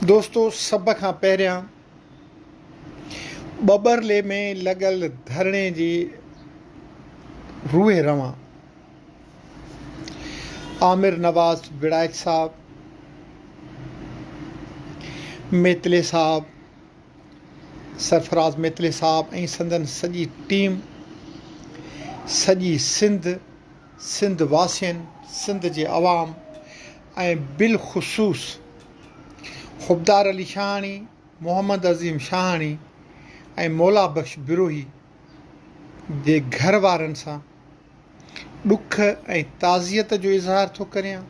دوستو سڀ کان پهريان ٻٻرلي ۾ لڳل ڌرڻي جي روح روان عامر نواز وڙائچ صاحب، ميتلي صاحب، سرفراز ميتلي صاحب ۽ سندن سڄي ٽيم، سڄي سنڌ، سنڌ واسين، سنڌ جي عوام ۽ بالخصوص حبدار علي شاهاڻي، محمد عظيم شاهاڻي ۽ مولا بخش بروهي جي گهر وارن سان ڏک ۽ تعزيت جو اظهار ٿو ڪريان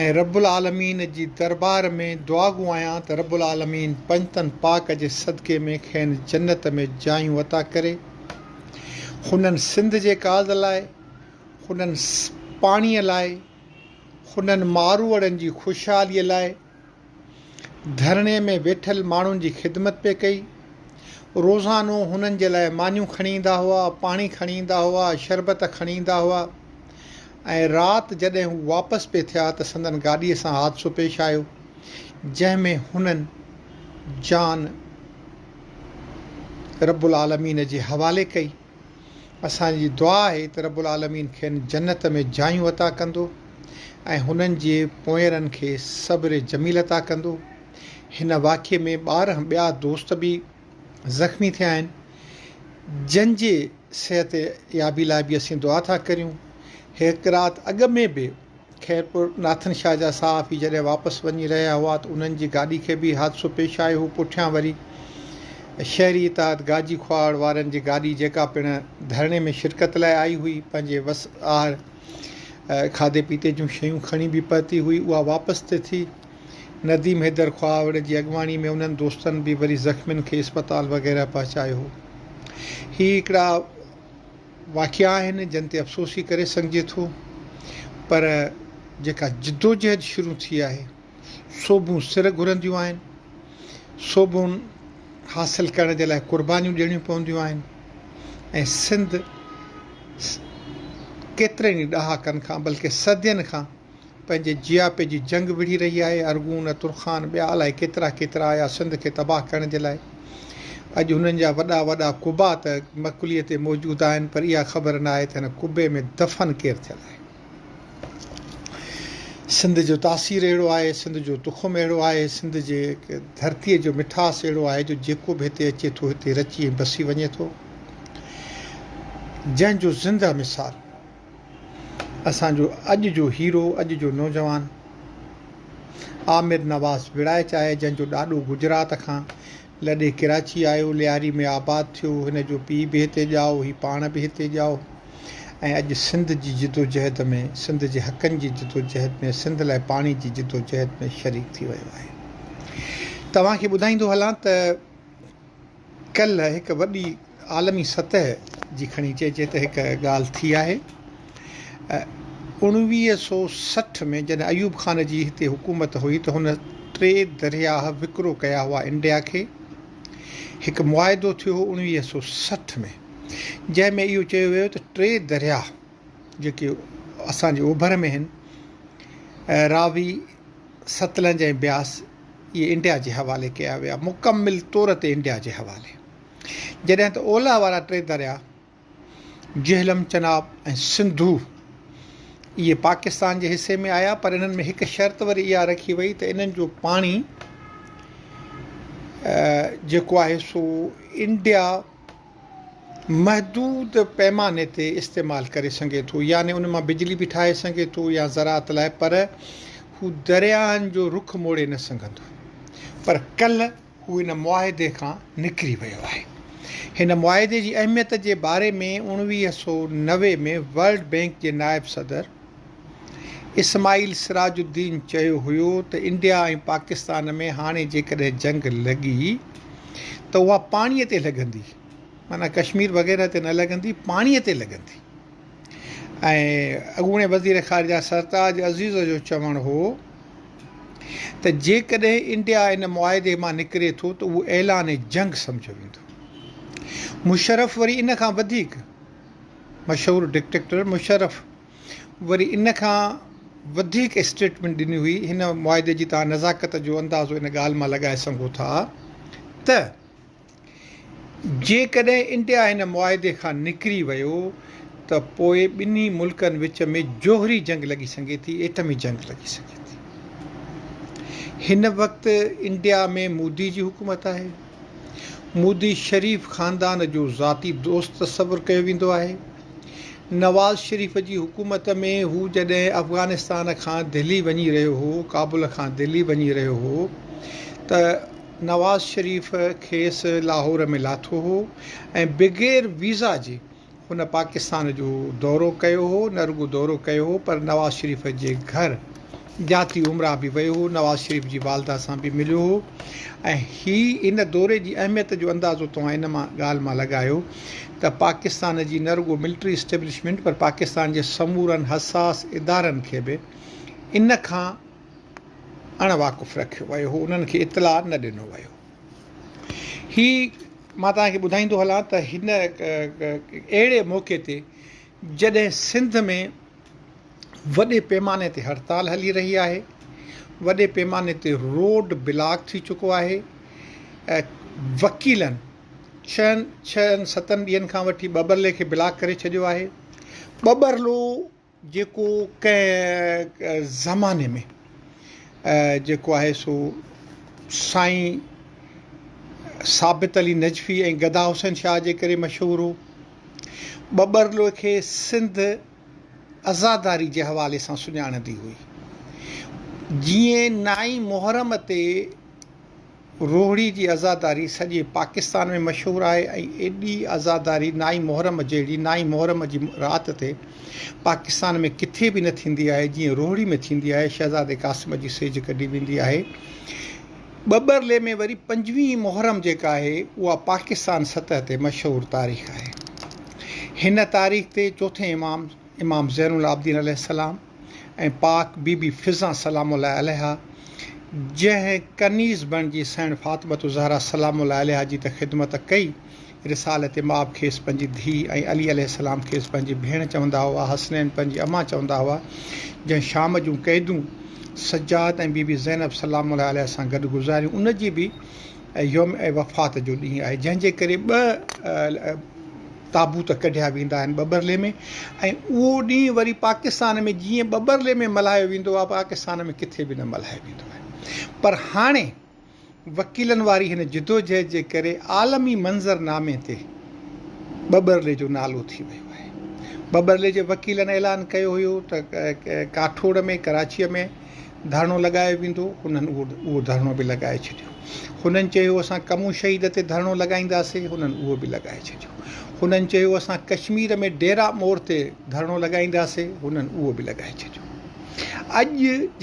۽ رب العالمين جي دربار ۾ دعاگو آهيان ته رب العالمين پنجتن پاڪ جي صدقي ۾ کين جنت ۾ جايون عطا ڪري. هنن سنڌ جي ڪاز لاء، هنن پاڻيء لاء، هنن ماروئڙن جي خوشحاليء لاء ڌرڻي ۾ ويٺل ماڻهن جي خدمت پئي ڪئي. روزانو هنن جي لاء مانيون کڻي ايندا هئا، پاڻي کڻي ايندا هئا، شربت کڻي ايندا هئا ۽ رات جڏهن هو واپس پئي ٿيا ته سندن گاڏيء سان حادثو پيش آيو، جنهن ۾ هنن جان رب العالمين جي حوالي ڪئي. اسان جي دعا آهي ته رب العالمين کين جنت ۾ جايون عطا ڪندو ۽ هنن جي پونئيرن کي صبر جميل عطا ڪندو. هن واقعي ۾ 12 ٻيا دوست به زخمي ٿيا آهن، جن جي صحت يابي لاء به اسين دعا ٿا ڪريون. هڪ رات اڳ ۾ به خيرپور ناٿن شاهه جا صحافي جڏهن واپس وڃي رهيا هئا ته انهن جي گاڏي کي به حادثو پيش آيو هو پٺيان وري شهري اتحاد گاجي کهاوڙ وارن جي گاڏي جيڪا پڻ ڌرڻي ۾ شرڪت لاء آئي هئي پنهنجي وس آهر کاڌي پيتي جون شيون کڻي به پهتي هئي اها واپس تي ٿي نديم حيدر کهاوڙ جي اڳواڻي ۾ انهن دوستن به وري زخمين کي اسپتال وغيره پهچايو هو هي هڪڙا واقعا آهن جن تي افسوس ئي ڪري سگهجي ٿو پر جيڪا جدوجهد شروع ٿي آهي سوڀون سر گهرنديون آهن سوڀون حاصل ڪرڻ جي لاء قربانيون ڏيڻيون پونديون آهن ۽ سنڌ ڪيترن ئي ڏهاڪن کان بلڪه صدين کان پنهنجي جياپي جي جنگ وڙهي رهي آهي، ارغون، ترخان، ٻيا الائي ڪيترا ڪيترا آيا سنڌ کي تباهه ڪرڻ جي لاء. اڄ هنن جا وڏا وڏا قبا ته مڪليء تي موجود آهن پر اها خبر نه آهي ته هن قبي ۾ دفن ڪير ٿيل آهي. سنڌ جو تاثير اهڙو آهي، سنڌ جو تخم اهڙو آهي، سنڌ جي ڌرتيء جو مٺاس اهڙو آهي جو جيڪو به هتي اچي ٿو هتي رچي ۽ بسي وڃي ٿو. جنهن جو زنده مثال. اسان جو اڄ جو هيرو، اڄ جو نوجوان عامر نواز وڙائچ آهي، جنهن جو ڏاڏو گجرات کان لڏي ڪراچي آيو، لياري ۾ آباد ٿيو، هن جو پيء به هتي ڄائو، هي پاڻ به هتي ڄائو ۽ اڄ سنڌ جي جدوجهد ۾، سنڌ جي حقن جي جدوجهد ۾، سنڌ لاء پاڻي جي جدوجهد ۾ شريڪ ٿي ويو آهي. توهان کي ٻڌائيندو هلان ته ڪلهه هڪ وڏي عالمي سطح جي کڻي چئجي ته هڪ ڳالهه ٿي آهي. 1960 ۾ جڏهن ايوب خان جي هتي حڪومت هئي ته هن ٽي درياهه وڪرو ڪيا هئا انڊيا کي. هڪ معاهدو ٿيو هو 1960 ۾ جنهن ۾ اهو چيو ويو ته ٽي درياهه جيڪي اسان جي اوڀر ۾ آهن راوي، ستلنج ۽ بياس اهي انڊيا جي حوالي ڪيا ويا مڪمل طور تي انڊيا جي حوالي. جڏهن ته اولهه وارا ٽي درياء جهلم، چناب ۽ سنڌو اهي پاڪستان جي حصي ۾ آيا پر انهن ۾ هڪ شرط وري اها رکي وئي ته انهن جو پاڻي جيڪو آهي سو انڊيا محدود پيماني تي استعمال ڪري سگهي ٿو يعني ان مان بجلي به ٺاهي سگهي ٿو يا زراعت لاء پر هو درياهن جو رخ موڙي نه سگهندو پر ڪلهه هو ان معاهدي کان نڪري ويو آهي. هن معاهدي جي اهميت جي باري ۾ 1990 ۾ ورلڊ بئنڪ جي نائب صدر اسماعيل سراج الدين چيو هيو ته انڊيا ۽ پاڪستان ۾ هاڻي جيڪڏهن جنگ لڳي ته اها پاڻي تي لڳندي معنيٰ ڪشمير وغيره تي نه لڳندي پاڻي تي لڳندي ۽ اڳوڻي وزير خارجه سرتاج عزيز جو چوڻ هو ته جيڪڏهن انڊيا ان معاهدي مان نڪري ٿو ته اهو اعلان جنگ سمجهيو ويندو. مشرف وري ان کان وڌيڪ مشهور ڊڪٽيٽر مشرف وري ان کان وڌيڪ اسٽيٽمينٽ ڏني هئي. هن معاهدي جي توهان نزاڪت جو اندازو ان ڳالهه مان لڳائي سگهو ٿا ته جيڪڏهن انڊيا هن معاهدي کان نڪري ويو ته پوء ٻنهي ملڪن وچ ۾ جوهري جنگ لڳي سگهي ٿي، ايٽمي جنگ لڳي سگهي ٿي. هن وقت انڊيا ۾ مودي جي حڪومت آهي. مودي شريف خاندان جو ذاتي دوست تصور ڪيو ويندو آهي. نواز شريف جي حڪومت ۾ هو جڏهن افغانستان کان دهلي وڃي رهيو هو، ڪابل کان دهلي وڃي رهيو هو ته نواز شريف کيس لاهور ۾ لاٿو هو ۽ بغير ويزا جي هن پاڪستان جو دورو ڪيو هو، نه رڳو دورو ڪيو هو پر نواز شريف جي گهر ذاتي عمره به ويو هو، نواز شريف جي والده سان به مليو هو ۽ هي ان دوري جي اهميت جو اندازو توهان ان مان ڳالهه مان لڳايو ته پاڪستان جي نه رڳو ملٽري اسٽيبلشمينٽ پر پاڪستان جي سمورن حساس ادارن کي به ان کان اڻ واقف رکيو ويو هو، انهن کي اطلاع نه ڏنو ويو. هي مان توهان کي ٻڌائيندو هلان ته هن اهڙي موقعي تي جڏهن سنڌ ۾ وڏي پيماني تي هڙتال هلي رهي آهي، وڏي پيماني تي روڊ بلاڪ ٿي چڪو آهي، وڪيلن ڇهن ڇهن ستن ڏينهن کان وٺي ٻٻرلي کي بلاڪ ڪري ڇڏيو آهي، ٻٻرلو جيڪو ڪنهن زماني ۾ جيڪو آهي سو سائين ثابت علي نجفي ۽ گدا حسين شاهه جي ڪري مشهور هو. ٻٻرلوء کي سنڌ عزاداري جي حوالي سان سڃاڻندي هئي. جيئن نائين محرم تي روهڙي جي عزاداري سڄي پاڪستان ۾ مشهور آهي ۽ ايڏي عزاداري نائين محرم جهڙي نائين محرم جي رات تي پاڪستان ۾ ڪٿي به نه ٿيندي آهي جيئن روهڙي ۾ ٿيندي آهي شهزادي قاسم جي سيج ڪڍي ويندي آهي ٻٻرلي ۾ وري پنجويهين محرم جيڪا آهي اها پاڪستان سطح تي مشهور تاريخ آهي هن تاريخ تي چوٿين امام امام زين العابدين عليه السلام ۽ پاڪ بي بي فضه سلام الله عليها جنهن ڪنيز بڻجي سيڻ فاطمة الزهرا سلام الله عليها جي ته خدمت ڪئي، رسالت مآب کيس پنهنجي ڌيء ۽ علي عليه السلام کيس پنهنجي ڀيڻ چوندا هئا، حسنين پنهنجي امان چوندا هئا، جنهن شام جون قيدون سجاد ۽ بي بي زينب سلام الله عليها سان گڏ گذاريون ان جي به يوم وفات جو ڏينهن آهي، جنهن جي ڪري ٻه. تابوت ڪڍيا ويندا آهن ٻٻرلي ۾ ۽ اهو ڏينهن وري پاڪستان ۾ جيئن ٻٻرلي ۾ ملهايو ويندو آهي پاڪستان ۾ ڪٿي به نه ملهايو ويندو آهي پر هاڻي وڪيلن واري هن جدوجهد جي ڪري عالمي منظر نامي تي ٻٻرلي جو نالو ٿي ويو آهي ٻٻرلي جي وڪيلن اعلان ڪيو هيو ته ڪاٺوڙ ۾ ڪراچيء ۾ ڌرڻو لڳايو ويندو، هنن اهو ڌرڻو به لڳائي ڇڏيو. هنن چيو اسان ڪمون شهيد تي ڌرڻو لڳائينداسين، هنن اهو به لڳائي ڇڏيو. هنن چيو اسان ڪشمير ۾ ڊيرا مور تي ڌرڻو لڳائينداسين، هنن اهو به لڳائي ڇڏيو. اڄ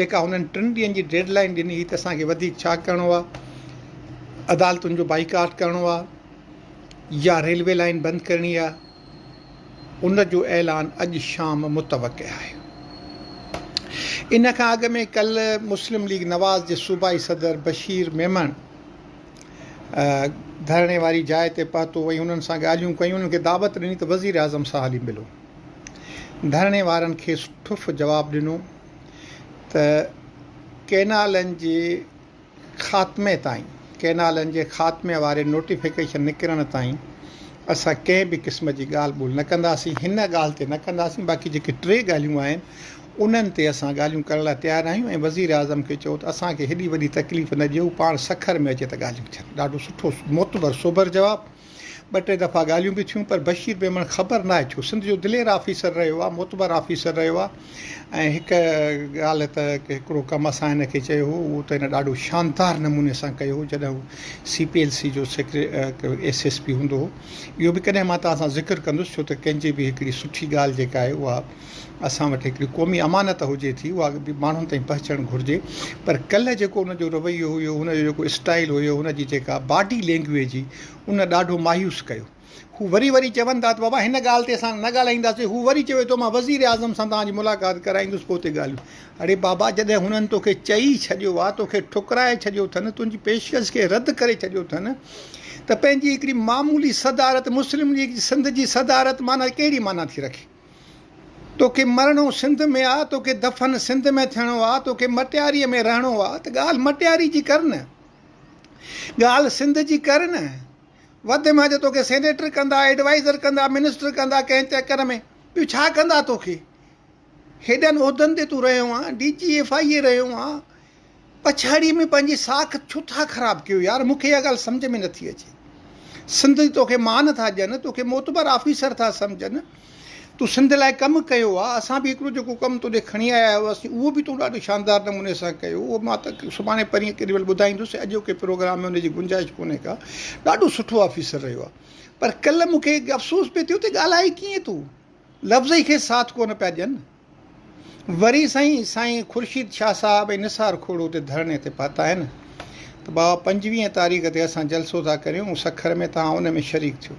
جيڪا هنن ٽن ڏينهن جي ڊيڊ لائين ڏني هئي ته اسان کي وڌيڪ ڇا ڪرڻو آهي، عدالتن جو بائيڪاٽ ڪرڻو آهي يا ريلوي لائين بند ڪرڻي آهي، ان جو اعلان اڄ شام متوقع آهي. ان کان اڳ ۾ ڪلهه مسلم ليگ نواز جي صوبائي صدر بشير ميمڻ ڌرڻي واري جاء تي پهتو ۽ انهن سان ڳالهيون ڪيون، انهن کي دعوت ڏني ته وزيراعظم سان هلي ملو. ڌرڻي وارن کيس ٺف جواب ڏنو ته ڪئنالن جي خاتمي تائين ڪئنالن جي خاتمي واري نوٽيفڪيشن نڪرڻ تائين اسان ڪنهن به قسم جي ڳالهه ٻولهه نه ڪنداسين هن ڳالهه تي نه ڪنداسين باقي جيڪي ٽي ڳالهيون آهن انهن تي اسان ڳالهيون ڪرڻ لاء تيار آهيون ۽ وزيراعظم کي چئو ته اسان کي هيڏي وڏي تڪليف نه ڏيو پاڻ سکر ۾ اچي ته ڳالهيون ٿين ڏاڍو سٺو معتبر سوبر جواب ٻه ٽي دفعا ڳالهيون به ٿيون پر بشير ميمڻ خبر ناهي ڇو سنڌ جو دلير آفيسر رهيو آهي معتبر آفيسر رهيو آهي ۽ هڪ ڳالهه ته هڪڙو ڪم اسان هن کي چيو هو اهو ته هن ڏاڍو شاندار نموني سان ڪيو هو جڏهن هو سي پي ايل سي جو سيڪري ايس ايس پي هوندو هو اهو به ڪڏهن مان توهان سان ذڪر ڪندس ڇو ته ڪنهن جي به هڪڙي سٺي ڳالهه جيڪا آهي اها اسان وٽ هڪڙي قومي امانت هجي ٿي اها به ماڻهن تائين پهچڻ گهرجي پر ڪلهه جيڪو ان جو رويو هيو ان جو جيڪو اسٽائيل هيو ان جي جيڪا باڊي لينگويج هئي ان ڏاڍو مايوس ڪيو هو وري وري چون ٿا ته بابا هن ڳالهه تي اسان نه ڳالهائينداسين هو وري چوي ٿو مان وزير اعظم سان توهان جي ملاقات ڪرائيندس پوء اتي ڳالهيون اڙي بابا جڏهن هنن توکي چئي ڇڏيو آ توکي ٺڪرائي ڇڏيو اٿن تنهنجي پيشڪش کي رد ڪري ڇڏيو اٿن ته پنهنجي هڪڙي معمولي صدارت مسلم ليگ سنڌ جي صدارت معنيٰ ڪهڙي معنيٰ ٿي رکي. توکي مرڻو سنڌ ۾ آ، توکي دفن سنڌ ۾ ٿيڻو آ، توکي مٽياريء ۾ رهڻو آ ته ڳالهه مٽياري جي ڪر نه. ڳالهه سنڌ جي ڪر نه. وڌ ۾ وڌ توکي سينيٽر ڪندا، ايڊوائيزر ڪندا، منسٽر ڪندا ڪنهن چڪر ۾ ٻيو ڇا ڪندا توکي؟ هيڏن عهدن تي تون رهيو آن، D G F I A رهيو آن، پڇاڙيء ۾ پنهنجي ساک ڇو ٿا خراب ڪيو يار مون کي اها ڳالهه سمجهه ۾ نٿي اچي. سنڌ توکي مان ٿا ڏين، توکي معتبر آفيسر ٿا سمجهن، تو سنڌ لاء ڪم ڪيو آ، اسان به هڪڙو جيڪو ڪم تو ڏي کڻي آيا هئاسين اهو به تو ڏاڍو شاندار نموني سان ڪيو، اهو مان ته سڀاڻي پرينء ڪيڏي مهل ٻڌائيندس، اڄوڪي پروگرام ۾ ان جي گنجائش ڪونهي ڪا، ڏاڍو سٺو آفيسر رهيو آ، پر ڪلهه مون کي افسوس پئي ٿيو ته ڳالهائي ڪيئن ٿو. لفظ ئي کيس ساٿ ڪونه پيا ڏين. وري سائين سائين خورشيد شاهه صاحب ۽ نثار کوڙو اتي ڌرڻي تي پهتا آهن ته بابا پنجويهين تاريخ تي اسان جلسو ٿا ڪريون سکر ۾ توهان ان ۾ شريڪ ٿيو.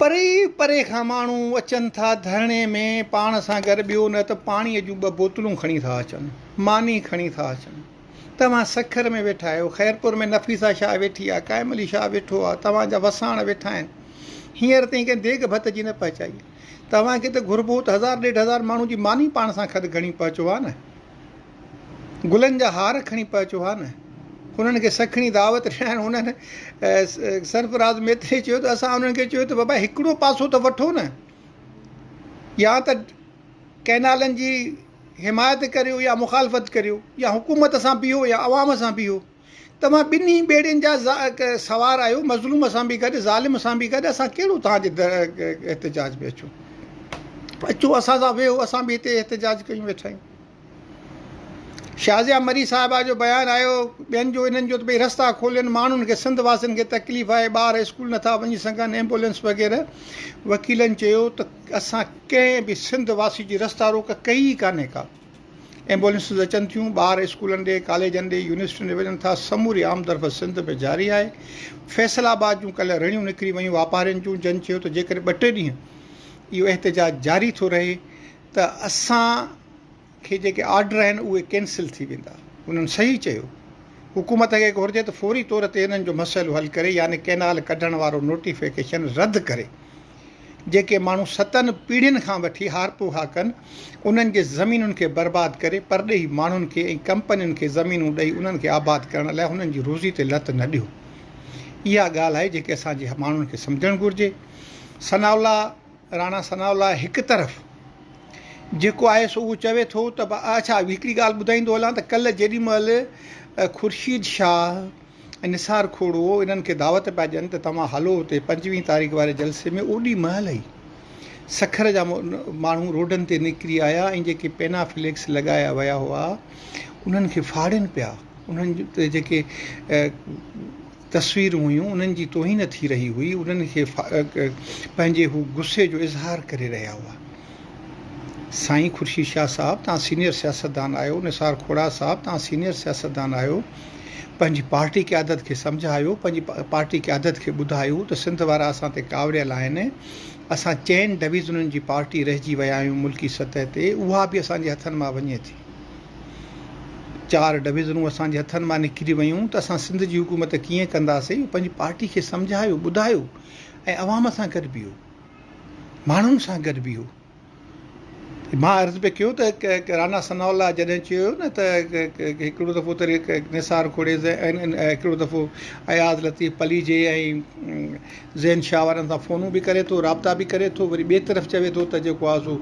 پري پري کان ماڻهو اچن ٿا ڌرڻي ۾ پاڻ سان گڏ ٻيو نه ته پاڻيء جون ٻه بوتلون کڻي ٿا اچن، ماني کڻي ٿا اچن. توهان سکر ۾ ويٺا آهيو، خيرپور ۾ نفيسه شاهه ويٺي آهي، قائم علي شاهه ويٺو آهي، توهان جا وساڻ ويٺا آهن. هينئر تائين ڪنهن ديڳ ڀت جي نه پهچائي. توهان کي ته گهربو هو ته هزار ڏيڍ هزار ماڻهو جي ماني پاڻ سان کڏ کڻي پهچو ها نه. گلن جا هار کڻي پهچو ها نه. هنن کي سکڻي دعوت ڏيڻ هنن سرفراز ميتري چيو ته اسان انهن کي چيو ته بابا هڪڙو پاسو ته وٺو نه. يا ته ڪئنالن جي حمايت ڪريو يا مخالفت ڪريو يا حڪومت سان بيهو يا عوام سان بيهو. توهان ٻنهي ٻيڙين جا سوار آهيو، مظلوم سان به گڏ ظالم سان به گڏ، اسان ڪهڙو توهان جي احتجاج ۾ اچون؟ اچو اسان سان ويهو، اسان به هتي احتجاج ڪيون ويٺا آهيون. شازيه مري صاحبه جو بيان آيو ٻين جو انهن جو ته ڀئي رستا کولين ماڻهن کي سنڌ واسين کي تڪليف آهي ٻار اسڪول نٿا وڃي سگهن ايمبولينس وغيره وڪيلن چيو ته اسان ڪنهن به سنڌ واسي جي رستا روڪ ڪئي ئي ڪانهي ڪا ايمبولينسز اچن ٿيون ٻار اسڪولن ڏي ڪاليجن ڏي يونيورسٽين ڏي وڃن ٿا سموري آمدرفت سنڌ ۾ جاري آهي فيصل آباد جون ڪلهه رڙيون نڪري ويون واپارين جون جن چيو ته جيڪڏهن ٻه ٽي ڏينهن اهو احتجاج جاري ٿو رهي ته اسان کي جيڪي آرڊر آهن اهي ڪينسل ٿي ويندا. انهن صحيح چيو. حڪومت کي گهرجي ته فوري طور تي انهن جو مسئلو حل ڪري يعني ڪئنال ڪڍڻ وارو نوٽيفڪيشن رد ڪري. جيڪي ماڻهو ستن پيڙهين کان وٺي هارپو ها ڪن انهن جي زمينن کي برباد ڪري پرڏيهي ماڻهن کي ۽ ڪمپنين کي زمينون ڏئي انهن کي آباد ڪرڻ لاء هنن جي روزي تي لت نه ڏيو. اها ڳالهه آهي جيڪي اسان جي ماڻهن کي سمجهڻ گهرجي. ثناء الله. راڻا ثناء الله هڪ طرف جيڪو آهي سو اهو چوي ٿو ته اڇا هڪڙي ڳالهه ٻڌائيندو هلان ته ڪلهه جيڏي مهل خورشيد شاهه ۽ نثار کوڙو انهن کي دعوت پيا ڏين ته توهان هلو اتي پنجويهين تاريخ واري جلسي ۾ اوڏي مهل ئي سکر جا ماڻهو روڊن تي نڪري آيا ۽ جيڪي پينا فليڪس لڳايا ويا هئا انهن کي ڦاڙين پيا انهن تي جيڪي تصويرون هيون، انهن جي توهين ٿي رهي هئي، انهن کي پنهنجي هو غصي جو اظهار ڪري رهيا هئا. سائين خورشيد شاهه صاحب توهان سينيئر سياستدان آهيو، نثار کوڙا صاحب توهان سينيئر سياستدان آهيو، پنهنجي پارٽي قيادت کي سمجهايو، پنهنجي پارٽي قيادت کي ٻڌايو ته سنڌ وارا اسان تي ڪاوڙيل آهن، اسان چئن ڊويزنن جي پارٽي رهجي ويا آهيون ملڪي سطح تي، اها به اسان جي هٿن مان وڃي ٿي. چار ڊويزنون اسان جي هٿن مان نڪري ويون ته اسان سنڌ جي حڪومت ڪيئن ڪنداسين اهو پنهنجي پارٽي کي سمجهايو ٻڌايو ۽ عوام سان گڏ بيهو ماڻهن سان گڏ بيهو مان عرض پئي ڪيو ته رانا ثناء الله جڏهن چيو نه ته هڪڙو دفعو ته نثار کوڙي هڪڙو دفعو اياز لطيف پليجي ۽ زين شاهه وارن سان فونون به ڪري ٿو، رابطا به ڪري ٿو، وري ٻئي طرف چوي ٿو ته جيڪو آهي سو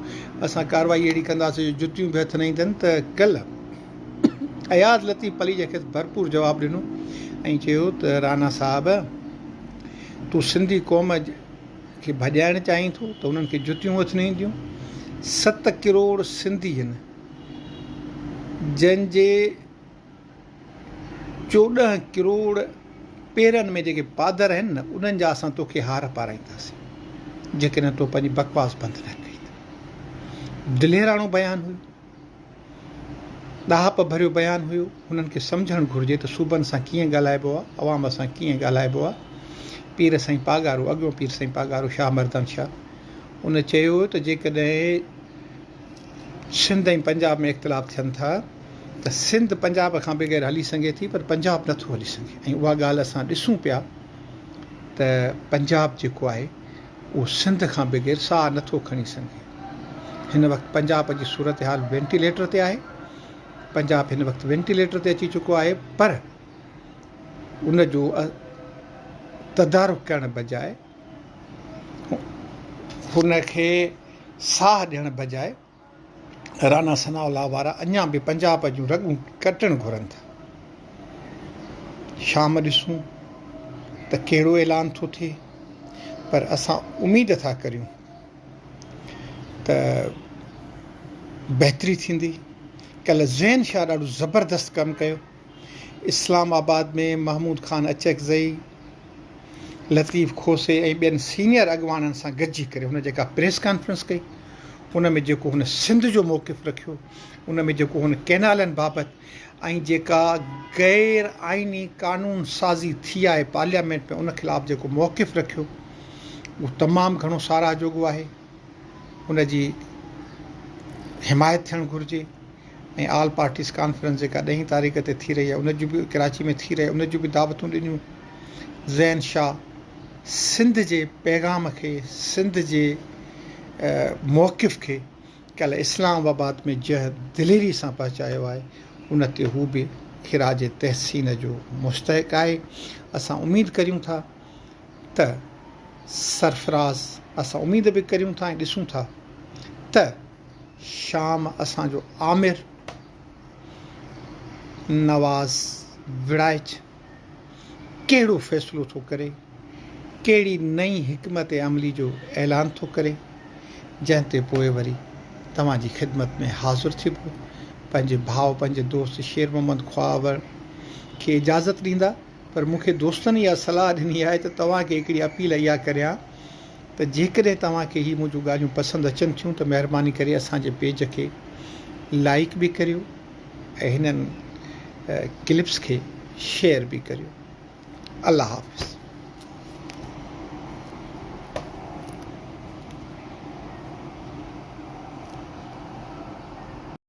اسان ڪارروائي اهڙي ڪنداسين جو جتيون به هٿ نه ايندن ته ڪلهه اياز لطيف پليجي کيس ڀرپور جواب ڏنو ۽ چيو ته رانا صاحب تون سنڌي قوم کي ڀڄائڻ چاهين ٿو ته انهن کي جتيون هٿ نه اينديون، ست ڪروڙ سنڌي هن جن جي 14 ڪروڙ پيرن ۾ جيڪي پادر آهن نه انهن جا اسان توکي هار پارائينداسين جيڪڏهن تو پنهنجي بڪواس بند نه ڪئي ته. دليراڻو بيان هيو. ڏاهپ ڀريو بيان هيو. هنن کي سمجهڻ گهرجي ته صوبن سان ڪيئن ڳالهائبو آهي، عوام سان ڪيئن ڳالهائبو آهي. پير سائين پاڳارو، اڳيون پير سائين پاڳارو شاهه مردان شاهه ان چيو هيو ته جيڪڏهن سنڌ ۽ پنجاب ۾ اختلاف ٿين ٿا ته سنڌ پنجاب کان بغير هلي سگهي ٿي پر پنجاب نٿو هلي سگهي ۽ اها ڳالهه اسان ڏسون پيا ته پنجاب جيڪو آهي اهو سنڌ کان بغير ساهه نٿو کڻي سگهي. هن وقت پنجاب جي صورتحال وينٽيليٽر تي آهي. پنجاب هن وقت وينٽيليٽر تي اچي چڪو آهي پر ان جو تدارڪ ڪرڻ بجاء هن کي ساهه ڏيڻ بجاء رانا ثناء الله وارا اڃا به پنجاب جون رڳون ڪٽڻ گهرن ٿا. شام ڏسون ته ڪهڙو اعلان ٿو ٿئي پر اسان اميد ٿا ڪريون ته بهتري ٿيندي. ڪلهه زين شاهه ڏاڍو زبردست ڪم ڪيو. اسلام آباد ۾ محمود خان اچڪزئي، لطيف کوسي ۽ ٻين سينيئر اڳواڻن سان گڏجي ڪري هن جيڪا پريس ڪانفرنس ڪئي ان ۾ جيڪو هن سنڌ جو موقف رکيو ان ۾ جيڪو هن ڪئنالن بابت ۽ جيڪا غير آئيني قانون سازي ٿي آهي پارليامينٽ ۾ ان خلاف جيڪو موقف رکيو اهو تمام گهڻو ساراهه جوڳو آهي ان جي حمايت ٿيڻ گهرجي ۽ آل پارٽيز ڪانفرنس جيڪا ڏهين تاريخ تي ٿي رهي آهي ان جون به ڪراچي ۾ ٿي رهي ان جون به دعوتون ڏنيون زين شاهه سنڌ جي پيغام کي سنڌ جي موقف کي ڪالهه اسلام آباد ۾ جنهن دليري سان پهچايو آهي ان تي هو به خراج تحسين جو مستحق آهي. اسان اميد ڪريون ٿا ته سرفراز اسان اميد به ڪريون ٿا ۽ ڏسون ٿا ته شام اسان جو آمر نواز وڙائچ ڪهڙو فيصلو ٿو ڪري، ڪهڙي نئين حڪمت عملي جو اعلان ٿو ڪري، جنهن تي پوء وري توهان جي خدمت ۾ حاضر ٿيبو. پنهنجي ڀاء پنهنجي دوست شير محمد خواهور کي اجازت ڏيندا، پر مون کي دوستن اها صلاح ڏني آهي ته توهان کي هڪڙي اپيل اها ڪريان ته جيڪڏهن توهان کي هي منهنجون ڳالهيون پسند اچن ٿيون ته مهرباني ڪري اسان جي پيج کي لائيڪ به ڪريو ۽ هنن ڪلپس کي شيئر به ڪريو. الله حافظ.